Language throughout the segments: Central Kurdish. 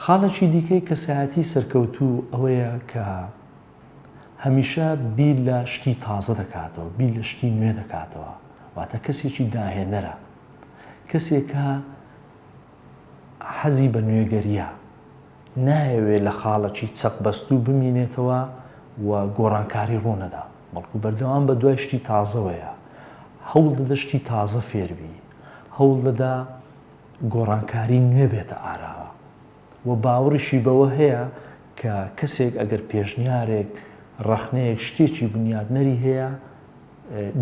خاڵێکی دیکەی کەسایەتی سەرکەوتوو ئەوەیە کە هەمیشە بیر لە شتی تازە دەکاتەوە، بیر لە شتی نوێ دەکاتەوە، واتە کەسێکی داهێنەرە، کەسێکە حەزی بە نوێگەرییە، نایەوێ لە خاڵەکی چەقبەستوو بمینێتەوە و گۆڕانکاری ڕوونەدا، بەڵکو بەردەوام بە دوای شتی تازەوەیە، هەوڵ دەدە شتی تازە فێربی، هەوڵ دەدا گۆڕانکاری نوێ بێتە ئاراوە و باوەڕیشی بەوە هەیە کە کەسێک ئەگەر پێشنیارێک، ڕەخنەیەک، شتێکی بنیاتنەری هەیە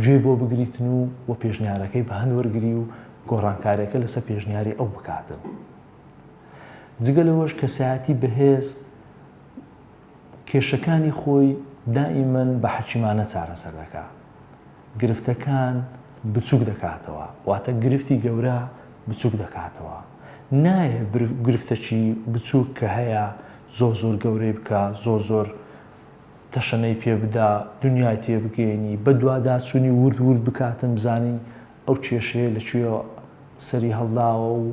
گوێی بۆ بگریتن و و پێشنیارەکەی بە هەند وەرگری و گۆڕانکاریەکە لەسەر پێشنیاری ئەو بکاتن. جگە لەوەش کەسایەتی بەهێز کێشەکانی خۆی دائیمەن بە حەکیمانە چارەسەر دەکا. گرفتەکان بچوک دەکاتەوە، واتە گرفتی گەورە بچوک دەکاتەوە. نایە گرفتەکی بچوک کە هەیە زۆر زۆر گەورەی بکا، زۆر زۆر تەشەنەی پێ بدا، دنیای تێ بگەیەنی، بەدواداچونی ورد ورد بکاتن بزانی ئەو کێشەیە لە کوێوە سەری هەڵداوە و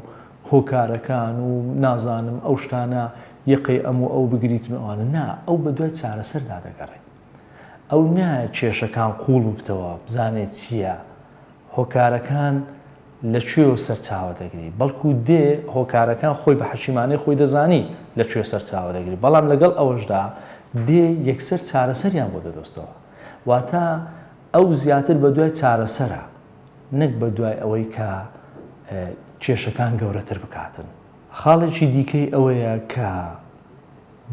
هۆکارەکان و نازانم ئەو شتانە یەقەی ئەم و ئەو بگریتن و ئەوانە. نا، ئەو بەدوای چارەسەردا دەگەڕێ. ئەو نایە کێشەکان قووڵ ببتەوە بزانێ چییە، هۆکارەکان لە کوێوە سەرچاوە دەگری، بەڵکو دێ هۆکارەکان خۆی بە حەکیمانەی خۆی دەزانی لە کوێ سەرچاوە دەگری، بەڵام لەگەڵ ئەوەشدا دێ یەکسەر چارەسەریان بۆ دەدۆستەوە. واتە ئەو زیاتر بە دوای چارەسەرە نەک بە دوای ئەوەی کە کێشەکان گەورەتر بکاتن. خاڵێکی دیکەی ئەوەیە کە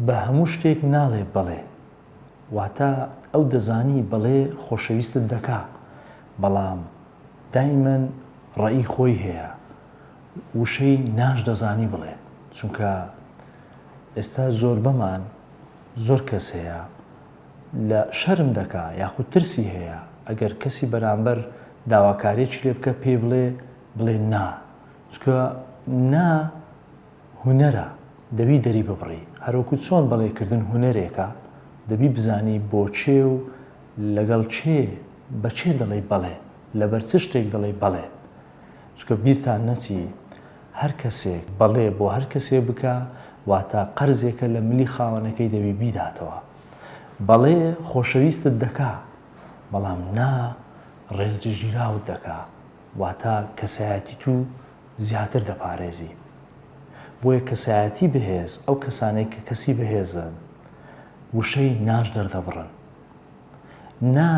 بە هەموو شتێک ناڵێ بەڵێ، واتە ئەو دەزانی بەڵێ خۆشەویستت دەکا بەڵام دایمەن ڕەئی خۆی هەیە وشەی ناش دەزانی بڵێ چونکە ئێستا زۆربەمان زۆر کەس هەیە لە شەرم دەکا یاخود ترسی هەیە ئەگەر کەسی بەرامبەر داواکاریەکی لێ بکە پێی بڵێ بڵێ نا چونکە نا هونەرە دەبی دەری ببڕی هەروەکو چۆن بەڵێ کردن هونەرێکە دەبی بزانی بۆ کێ و لەگەڵ کێ بە کێ دەڵێی بەڵێ لەبەر چ شتێک دەڵێی بەڵێ چونکە بیرتان نەچی هەر کەسێک بەڵێ بۆ هەر کەسێ بکا واتە قەرزێکە لە ملی خاوەنەکەی دەبی بیداتەوە بەڵێ خۆشەویستت دەکا بەڵام نا ڕێزلێگیراوت دەکا واتە کەسایەتیت و زیاتر دەپارێزی. بۆیە کەسایەتی بەهێز، ئەو کەسانەی کە کەسی بەهێزن، وشەی ناش دەردەبڕن. نا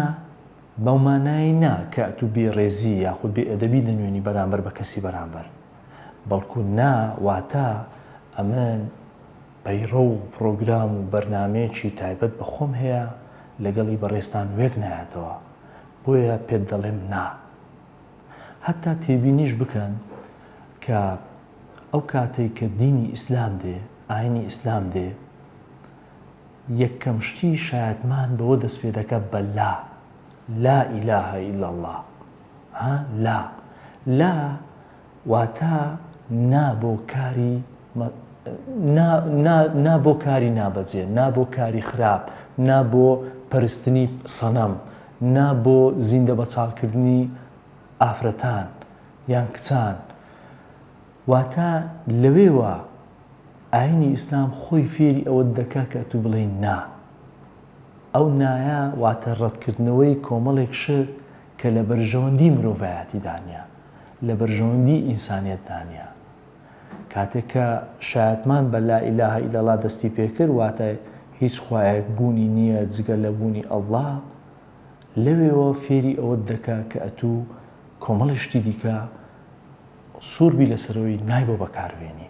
بەو مانایەی نا کە ئەتوو بێڕێزی یاخود بێئەدەبی دەنوێنی بەرامبەر بە کەسی بەرامبەر، بەڵکو نا واتە ئەمن پەیڕەو و پڕۆگرام و بەرنامەیەکی تایبەت بە خۆم هەیە لەگەڵی بەڕێزتان وێک نایەتەوە، بۆیە پێت دەڵێم نا. هەتا تێبینیش بکەن کە ئەو کاتەی کە دینی ئیسلام دێ، ئاینی ئیسلام دێ، یەکەم شتی شایەتمان بەوە دەست پێ دەکا بە لا، لا الە الا اللە، ها لا، لا واتە نا بۆ کاری نا نا نا بۆ کاری نابەجێ، نا بۆ کاری خراپ، نا بۆ پەرستنی سەنەم، نا بۆ زیندە بەچاڵکردنی ئافرەتان یان کچان، واتە لەوێوە ئاینی ئیسلام خۆی فێری ئەوەت دەکا کە ئەتوو بڵێی نا. ئەو نایە واتە ڕەتکردنەوەی کۆمەڵێک شت کە لە بەرژەوەندی مرۆڤایەتیدا نیە، لە بەرژەوەندی ئینسانیەتدا نیە. کاتێک کە شایەتمان بە لا الە الا اللە دەستی پێکرد واتە هیچ خوایەک بوونی نیە جگە لە بوونی اللە، لەوێوە فێری ئەوەت دەکا کە ئەتوو کۆمەڵی شتی دیکە سوور بی لەسەرەوەی نای بۆ بەکار بێنی.